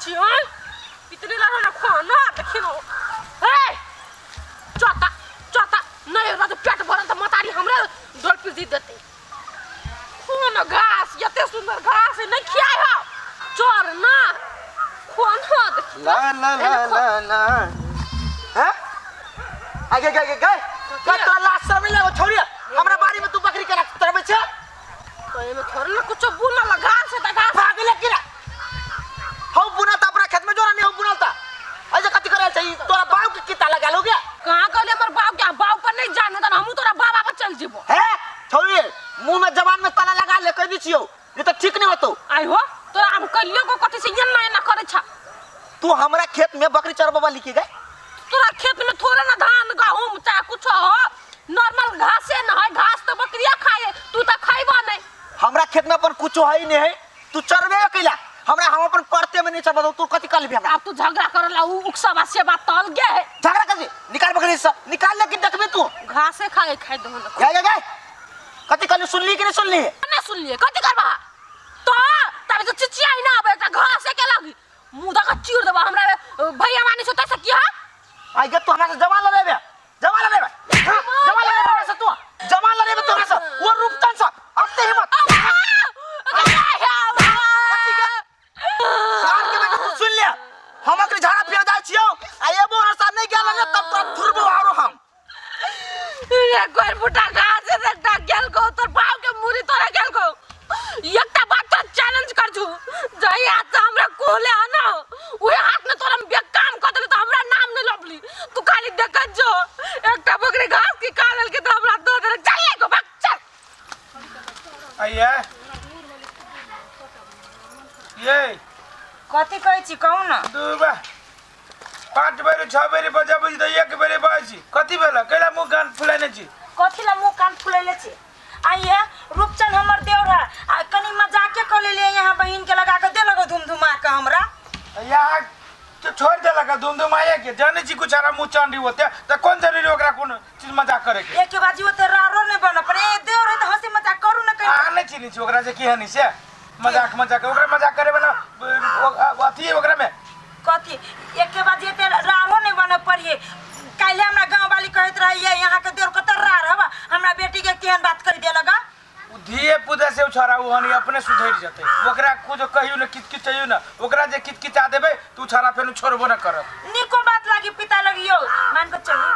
छी हैं इतने लड़ा ना खो ना देखी ना हे चौथा चौथा नहीं रहता तो पेट भरल तो मतारी हमरे डोल पी दी देते खून घास एते सुंदर घास है नहीं खियाए हो चोर ना खून हो देखी ला ला ला ला ला हैं आगे गे गे गे का तोरा लाज शर्म नहीं लागो छोरी हमरा बाड़ी में तू बकरी के रख तरबे छे तो एमे थोड़े ना कुछ बुनल घास है त घास भागले की ना हौ बुना त अपना खेत में जोरा नहीं हौ बुनल त ऐसे कथी करल छै तोरा बाप के किता लगा लो गया कहाँ कहले हमर बाप के बाप पर नहीं जाने त हमहू तोरा बाबा पर चल जेबो हे छोरी मुंह में जबान में ताला लगा ले कह दी छियो ये तो ठीक नहीं होतो आई हो तोरा हम कहियो को कथी से एना एना करे छा तू हमरा खेत में बकरी चरबा लिखी गए तोरा खेत में थोड़े ना धान गहूम चाहे कुछ हो नॉर्मल घासे न है घास तो बकरिया खाए तू तो खाइबा नहीं हमरा खेत में अपन कुछ है ही नहीं है तू चरबे कैला हमरा हम अपन परते में नहीं चरबा तू कथी कर लेबी हमरा अब तू झगड़ा करला उ उकसावा से बात तल गे है झगड़ा कर दे निकाल बकरी से निकाल लेकिन देखबे तू घासे खाए खाए दो ना गए गए गए कथी कहली सुनली कि नहीं सुनली नहीं सुनलिए कथी करबा तो तब तो चिचियाई ना आबे एकटा घासे के लगी मुंह दऽ के चीर देबा हमरा भैया मानी छौ तैसे की हा आई गे तू हमरा से जवान लड़ेबे जवान लड़ेबे हाँ, जवान लड़ेबे हमरा से तू जवान लड़ेबे तू हमरा से वो रूपचंद से अब ते हिम्मत सार के बेटा तू सुन ले हम अकरी झाड़ा फिर जाय छियो आ एबो हमरा साथ नहीं गेल ना तब तोरा थुरबो आरो हम रे गोर बुटा घास से एकटा गेल को तोर बाप के मुरी तोरा गेल को एकटा बात तो चैलेंज कर छु जही हाथ से हमरा कोहले ह ना उहे हाथ में तोरा हम बेकाम कर देली तो हमरा नाम नहीं लबली तू खाली देखत जो एकटा बकरी घास की खा लेलके तो हमरा दो देलक चल ले गो भाग चल आइए ये कथी कहै छी कहू ने दू बा पाँच बेर छओ बेर बजाबै छी तऽ एक बेर बजै छी कथी भेल कैला मुँह कान फुलेने छी कथी ला मुँह कान फुलैले छी आइए रूपचंद हमर देवर है आ कनी मजाके कऽ लेलियै यहाँ बहिन के लगा के देलक धूम धुमा के हमरा यहाँ तो छोड़ देलक धूम धुमाए के जाने छी कुछ आरा मुँह चांदी होते तऽ कोन जरूरी ओकरा कोनो चीज मजाक करे के एक बाजी ओते रारो नहीं बन पर ए देवर है तऽ हंसी मजाक करू ने कहीं अहाँ नहि चिन्है छी ओकरा जे केहन है से मजाक मजाक ओकरा मजाक करे वाला अथी ओकरा में कथी एके बाजी एते रारो नहीं बन पड़िए काल्हि हमरा गाँव वाली कहैत रहिए यहाँ के देवर कत रार हवा हमरा बेटी के केहन बात कर देलक उ धिये पुता से उ छोरा उ हनी अपने सुधरि जेतै ओकरा कुछ कहियो ने किच किचैयो ने ओकरा जे किच किचा देबै तऽ उ छोरा फेर छोड़बो ने करत निको बात लागी पिता लगी यौ मान के चलू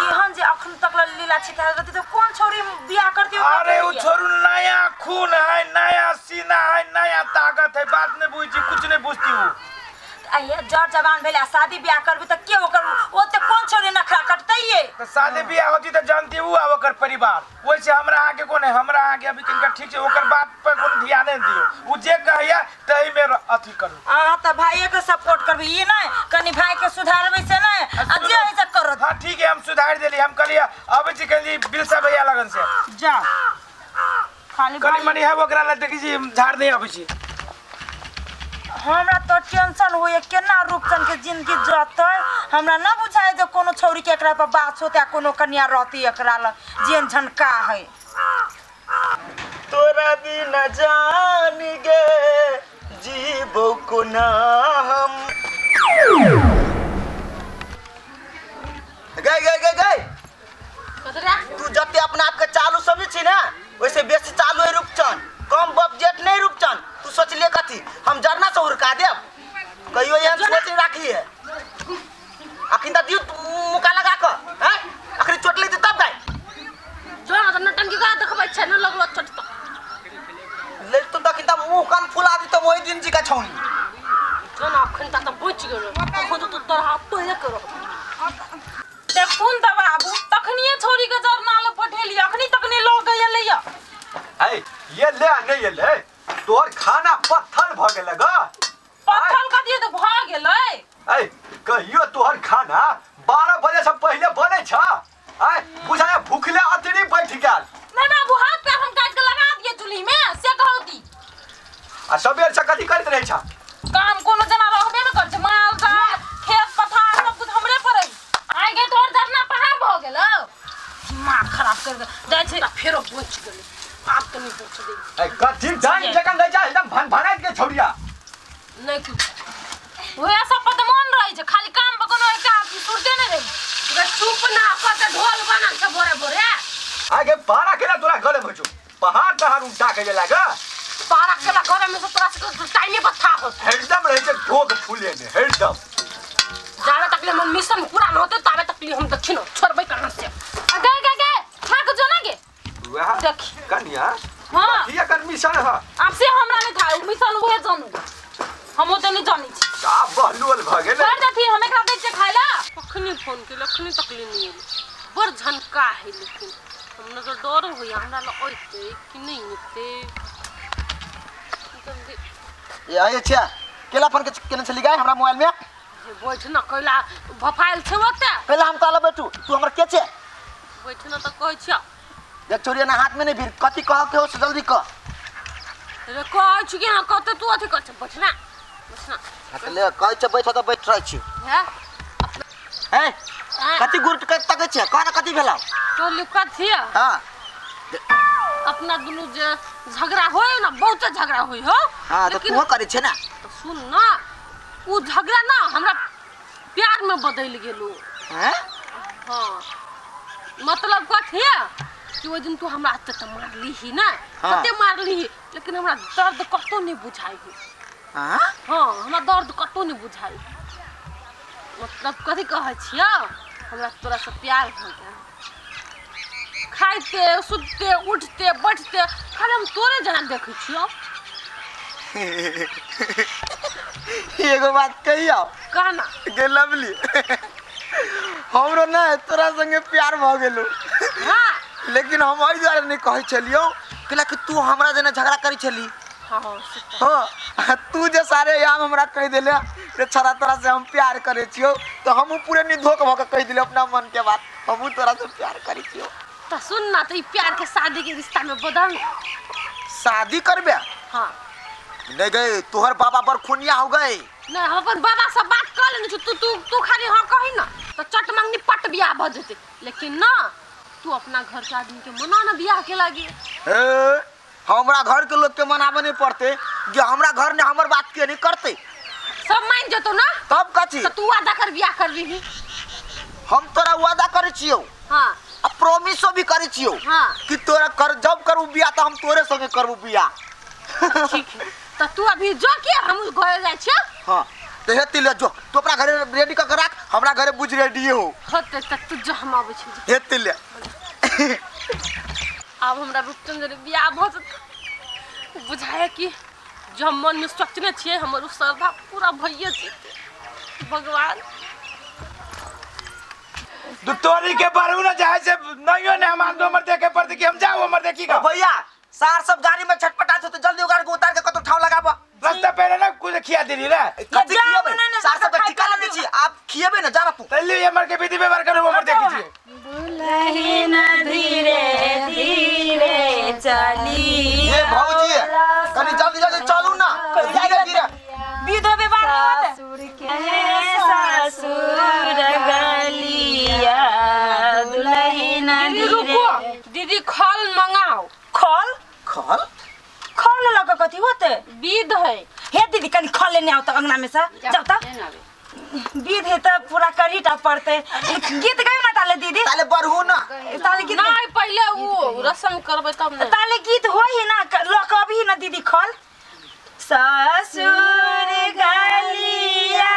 एहन जे अखन तक ला लीला छिटा रहती तो कौन छोरी बियाह करती ओकरा अरे उ के लिए? छोरू नया खून है नया सीना है नया ताकत है बात नहीं बुझी कुछ नहीं बुझती उ आइए जर जवान भेलै आ शादी बियाह करबी तऽ के ओकर ओते कोन छोरी नखरा कटतै ये तऽ शादी बियाह होती तऽ जानती उ आ ओकर परिवार ओहिसे हमरा अहाँके कोन है हमरा अहाँके अभी किनका ठीक छै ओकर बात पर कोनो ध्यान नहि दियौ उ जे कहैया ताहि में अथी करू अहाँ तऽ भाइये के सपोर्ट करबी ई नहि कनि भाई के सुधारबै से नहि आ जे है से करत हाँ ठीक है हम सुधार देली हम कहलिए अबै छी कहली बिलसा भैया लगन से जा खाली कनि भाई मनि है ओकरा लए देखै छी झाड़ नहि अबै छी हमरा तो टेंशन होइए केना रूपचन के जिंदगी जतै हमरा न बुझाय जे कोनो छौरी के एकरा पर बात होतै आ कोनो कन्या रहती एकरा लग जेहन झनका है तोरा बिना जान गे जीबो कोना हम गए गए गए गए कतरा तू जते अपना आप के चालू समझै छी ना वैसे बेसी चालू है रूपचन कम बजट नहीं रूपचन तू सोचलिए कथी हम जरना से उड़का देब कहियो एहन सोच राखी है अखन तऽ दियौ मुका लगा कऽ हैं अखन चोट लेते तब गाय जो ना तऽ नटंकी करा देखबै छै न लगलो चोट तऽ ले तो तखन तऽ मुँह कान फुला दी तऽ ओहि दिन जी का छौनी जो ना अखन तक तऽ बचि गेलो अखन तऽ तोरा हाथ तोड़े के रहतौ देखथुन तऽ बाबू तखनिए छौड़ी के जरना लग पठेलियै अखनी तक नहि लऽ के एलैया है ये ले आ नहीं ले तोहर खाना पत्थर भ गेल ग पत्थर कथी तऽ भऽ गेलै ऐ कहियो तोहर खाना 12 बजे से पहले बने छ ऐ बुझाय भूखले अतरी बैठ गेल नहि बाबू हाथ पैर हम काटि के लगा दिए चूल्ही में से कहती आ सबेर से कथी करैत रहै छ काम कोनो जना रहबे ने करै छै माल जाल खेत पथार सब कुछ हमरे पर है आइ गे तोहर जरना पहाड़ भऽ गेलौ दिमाग खराब कर दे जाइ छै तऽ फेरो बचि गेलै आब तऽ नहि बचलै ऐ कथी जान जकन दै जा एकदम भन भनाइत के छौड़िया नहि कुछ वएह सब पर तऽ मन रहै छै खाली काम पर कोनो एकटा सुरते नहि रहै गे चुप ना कते ढोल बनल छै भोरे भोरे। आगे पारा केना तोरा गले में छौ पहाड़ तहाड़ उल्टा के गेला गा। पारा केला घरे में से तोरा से टाइमे पर था होत। हरदम रहे छै ढोक फूले में हरदम। जाबे तक ले हम मिशन पूरा न होते ताबे तक ले हम दक्षिण छोड़बै कहाँ से। आ गए गए गए थाक जो ना गे। वएह देखी। कनिया हाँ। कथी एकर मिशन है? आब से हमरा नहीं था मिशन उहे जानू हम ओते नहीं जानी छी। का बहलुअल भ गेलै। छोड़ देती हम एकरा दै छियै खाय ला। अखनी फोन केल अखनी तक ले नहीं एलै बड़ झनका है लेकिन हमरा तो डर होइया हमरा लग अइतै कि नहीं अइतै। जल्दी ए आइ छै केला फोन के केने छली गाय हमरा मोबाइल में? हे बैठ न कैला भफायल छै ओते। कैला हम ताला बैठू तू हमर के छै? बैठ न तऽ कहै छियौ। देख छोड़िए ना हाथ में नहीं भीड़ कथी कह के हो से जल्दी कह। रे कहै छी कि हाँ कते तू अथी कर छै बैठ ना बैठ ना। हाँ तऽ ले कहै छै बैठ तऽ बैठ रहै छी। हैं? हे कथी गुर के तकै छै कह ना कथी भेलौ? कहलियौ कथी? हाँ अपना दुनू जे झगड़ा होय ना बहुते झगड़ा होय हो। हाँ तऽ तूहो करै छै ना। तऽ सुन ना उ झगड़ा ना हमरा प्यार में बदलि गेलो। हैं? हाँ मतलब कथी कि ओहि दिन तू हमरा एते तऽ मारलीही ना। हाँ। कते मारलीही लेकिन हमरा दर्द कतौ नहीं बुझाइ हो। हाँ? हाँ हमरा दर्द कतौ नहीं बुझाइ। मतलब कथी कहै छियौ हमरा तोरा से प्यार भऽ गेल। खाइते सुतते उठते बैठते खाली हम तोरे जेना देखै छियौ। एगो बात कहियौ? कह ना। गे लवली हमरो ना तोरा संगे प्यार भऽ गेलो। हाँ। लेकिन हम एहि दुआरे नहीं कहै छलियौ कैला कि तू हमरा जेना झगड़ा करै छली। हाँ हाँ तू जे सारे याम हमरा कहि देले रे छड़ा तोरा से हम प्यार करै छियौ तऽ हमहूँ पूरे निधोक भऽ के कहि दिलियौ अपना मन के बात हमहूँ तोरा से प्यार करै छियौ। तऽ सुन ना तऽ ई प्यार के शादी के रिश्ता में बदल। शादी करबे? हाँ। नहीं गए तोहर बाबा बड़ खुनिया हो गए। नहीं हम अपन बाबा से बात कर लेने छी तू तू तू खाली हाँ कही ना तऽ चट मंगनी पट बियाह भऽ जेतै। लेकिन ना तू अपना घर के आदमी के मना ना बियाह के लागी। ए हमरा घर के लोग के मनाबे नहीं पड़ते जे हमरा घर ने हमर बात के नहीं करते। सब मान जेतो ना तब कथी? तऽ तू वादा कर बियाह करबी। हम तोरा वादा करै छियौ। हाँ। आ प्रोमिसो भी करै छियौ। हाँ। कि तोरा कर जब करू बियाह तऽ हम तोरे संगे करबू बियाह। ठीक है तऽ तू अभी जो कि हम घरे जाइ छियौ। हाँ तऽ हेती ले जो तू अपना घरे रेडी कऽ के राख हमरा घरे बुझ रेडी हो। होतै तऽ तू जो हम आबै छी। हेती ले। आब हमरा रूपचंद्र बियाह भऽ जेतै बुझाय कि जो हम मन में सोचने छियै हमर उ श्रद्धा पूरा भइए जेतै। भगवान दू तोरी के बढ़ू ना जाए से नहियो ने हम आंदो हमर देखे पड़ते कि हम जाओ हमर देखी का। भैया सार सब गाड़ी में छटपटा छौ तो जल्दी उगाड़ के उतार के कतौ ठाव लगाब। रास्ता पहले ना कुछ खिया देली रे। कथी जाओ खियेबै? ना, ना, सार सब के खाइ ठिकाना पियै दै छी आप खियेबै ना जाना तू। चलिए हमर के विधि व्यवहार करू हमर देखी छी। दुलहिन धीरे धीरे चली। ये भौजी कनी जल्दी जल्दी चलू ना धीरे धीरे। विधो व्यवहार नहीं होते। ससुर गलिया दुलहिन दीदी रुको दीदी खल मंगाओ। खल? खल? खल लग कथी होते? विध है। हे दीदी कनी खल लेने आओ त अंगना में से जाओ त। विध है त पूरा करी टा पड़ते। गीत गायो ना ताले दीदी। ताले बढ़ू ना। ताले गीत नहीं पहले वो रसम करबै तब ना। ताले गीत होई ना लक अभी ना दीदी खल। ससुर गलिया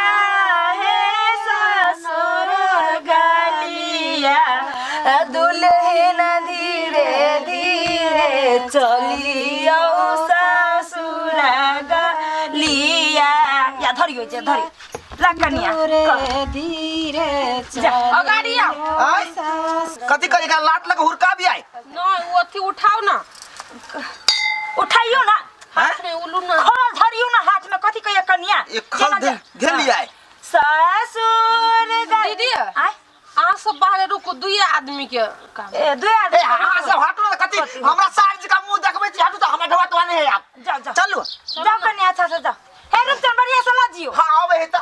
हे ससुर गलिया दुल्हन धीरे धीरे चलियो ससुर गलिया। या धरियो जे धरियो ला कनिया धीरे जा अगाड़ी आओ। आय कथी करेगा लात लग हुरका भी आय। नहीं वो अथी उठाओ ना। उठाइयो ना हाथ में उलू ना। खल धरियो ना हाथ में कथी कहिया कनिया एक खल धेली आय। ससुर दीदी आय अहाँ सब बाहर रुको दुई आदमी के काम। ए दुई आदमी ए अहाँ सब हटू ना कथी हमरा सार जी का मुंह देखबै छी हटू त हमरा ढवा तो नहीं है आप। जाओ जाओ चलू जाओ कनिया अच्छा से जाओ। हे रूपचंद बढ़िया से लजियो। हां आबै है त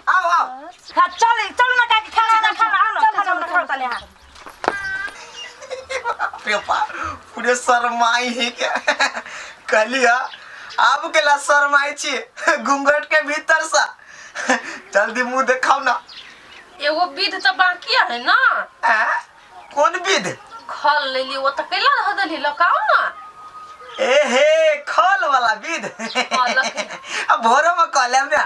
आओ आओ। हां चल चल ना काकी खाना ना खाना आओ ना खाना ना खाओ तले। हां पेपा पूरे शरमाई है के कहलिया आब केला शरमाई छी घूंघट के भीतर सा जल्दी मुंह देखाओ ना। एगो विध तऽ बाकी है ना। आ? कोन विध? खल लेली ओ तऽ कैला रह देली लकाओ ना। ए हे खल वाला विध। हाँ, लके। अब भोरे में कह लेम ना।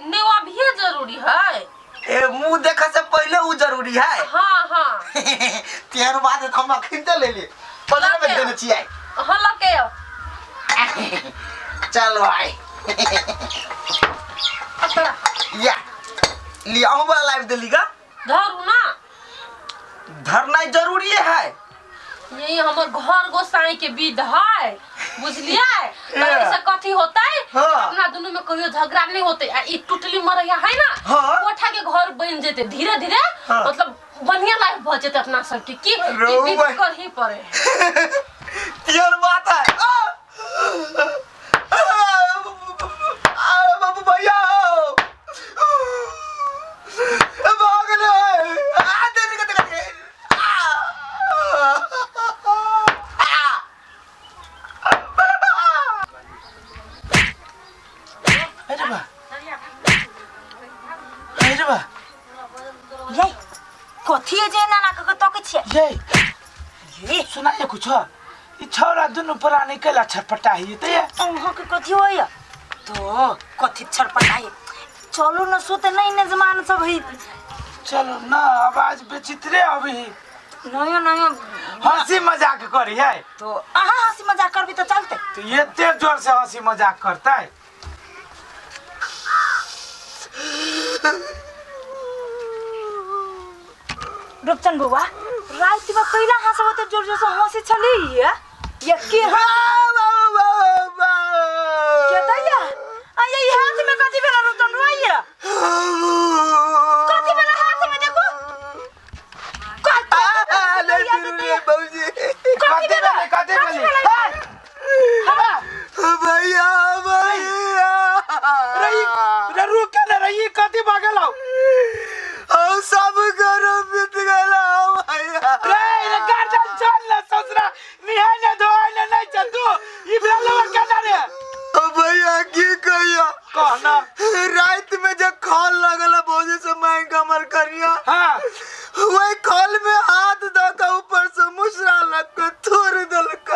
नहीं वो अभी जरूरी है। ए मुंह देखे से पहले उ जरूरी है। हाँ हाँ। तेहन बात है तो हम अखन ते ले लिए 15 में देने छियै। हाँ लके आओ। चल भाई। या लिया हूँ वाला लाइव दिली का धरू ना। धरना जरूरी है। यही हमर घर गोसाई के विध है बुझलिए। तो ऐसे कथी होता है। हाँ। अपना दोनों में कहियो झगड़ा नहीं होते आ ई टुटली मरैया है ना। हाँ। कोठा के घर बन जेते धीरे धीरे। हाँ। मतलब बढ़िया लाइफ भ जेते अपना सबके की ई विध कर ही पड़े। तेहन बात है। आ! आ! आ, बाबू भैया भाग ले। आ, देख, देख, देख, देख। आ! आ! अरे बा, अरे बा। ये कथी है जे एना ना कऽ के तकै छियै? ये ये सुनाइए कुछ। ई छौड़ा दुनू प्राणी कैला छटपटा ही ते ये। अहाँके कथी होइया? तो कथी छटपटाइ? चलू न सुते नहीं ने जमान सब है। चलो ना आवाज बेचित्रे अभी। नयो नयो हंसी मजाक करी है। तो अहाँ हंसी मजाक करबी तो चलते। तो ये तेज जोर से हंसी मजाक करता है। रूपचंद बउआ राति में कैला हंसब त जोर जोर से हंसी छली ये ये के के तैया आ ये हाथ में कथी भेला रूपचंद बउआ? ये कथी भेला हाथ में देखो। कथी भेलै कथी भेलै? भैया भैया रही रे रुक के रही कथी भऽ गेलौ? हम सब गरम बीत गेल भैया। रे रे गर्दन चल ना ससुरा निहाय ने धोय ने नहीं चल तू ई भेलौ केना रे? भैया की कहिया कहना रात में जब खल लगल भौजी से मांग हमर करिया। हाँ। वही खल में हाथ द के ऊपर से मुसरा लग के थोड़ देलक।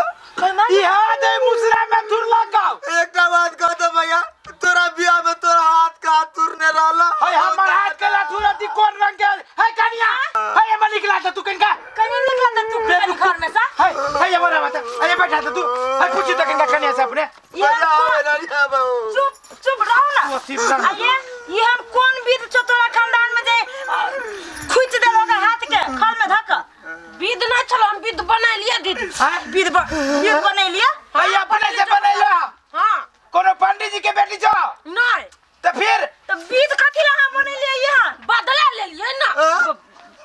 ई हाथ है मुसरा में थुर लगाओ। एकटा बात कह दे भैया, तोरा बियाह में तोरा हाथ का हाथ तुरने रहला। है हमर हाथ के लाथुरती कोन रंग के है कनिया? है हमर निकला त तू कनिका कनी निकला त तू कनी घर में सा। है है हमर माता है बैठा त तू है पूछी त कनिका कनिया से अपने। ये चुप चुप रहो ना। आ ये हम कोन विध छौ तोरा खानदान में जे खुच देलो के हाथ के खल में धक? विध ना छलो हम विध बना लिया दीदी। विध विध बनेलिया? है अपने से बनेलो। हां। कोनो पंडित जी के बेटी छौ? नहीं। तो फिर तो विध कथी ला हम बनेलिया यहाँ? बदला ले लिए ना।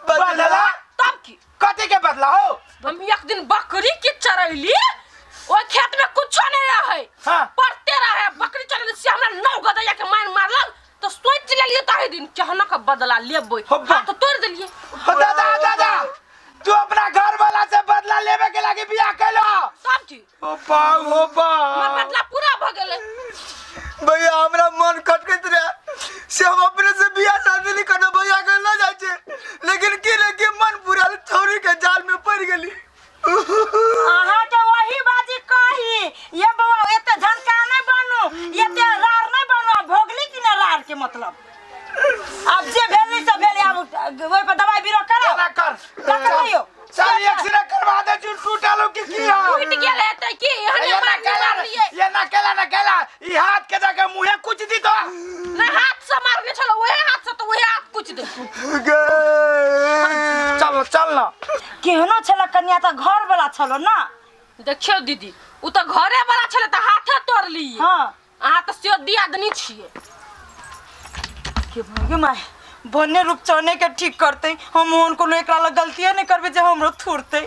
बदला? तब की कथी के बदला हो? हम एक दिन बकरी के चरैली ओ खेत में कुछो नहीं रहे। हाँ। पड़ते रहे बकरी चरैली से हमरा 9 गदैया के मार मारलक तो सोच लेलिए ताहि दिन केहना के बदला लेबै। हाथ तोड़ देलिए। हो दादा दादा तू अपना घर वाला से बदला लेवे के लागी बियाह कैलो सब चीज। ओ बा हो बा हमर बदला पूरा भ गेलै। भैया हमरा मन खटकैत रहे से हम अपने से बियाह शादी नहीं करना भैया के ल जाइ छै, लेकिन की रे के मन पूरा छौरी के जाल में पड़ गेली। अहाँ के वही बाजी कही ये बउआ एते झनका नहीं बनू एते रार नहीं बनू। भोगली कि ना रार के मतलब अब जे भेल से भेल आब ओइ पर दवाई बीरो करो ना कर करियो। चल एक्सरे करवा दे जो टूटलो कि की हो टूट गेल हेतै की? एहने ये ना मार केला मारलिए। ये ना केला ना केला ई हाथ के जाके मुंहे कुछ दी तो ना हाथ से मारने छलो वही हाथ से तो वही हाथ कुछ दे। चल चल ना। केहनो छल कन्या त घर वाला छलो ना। देखियो दीदी उ त घरे वाला छले त हाथे तोड़ ली। हां। अहाँ त से दियादनी छियै। के गे my बने रूपचने के ठीक करते हम ओन कोनो एकरा लग गलतिये नहीं करबे जे हमरो थुरते।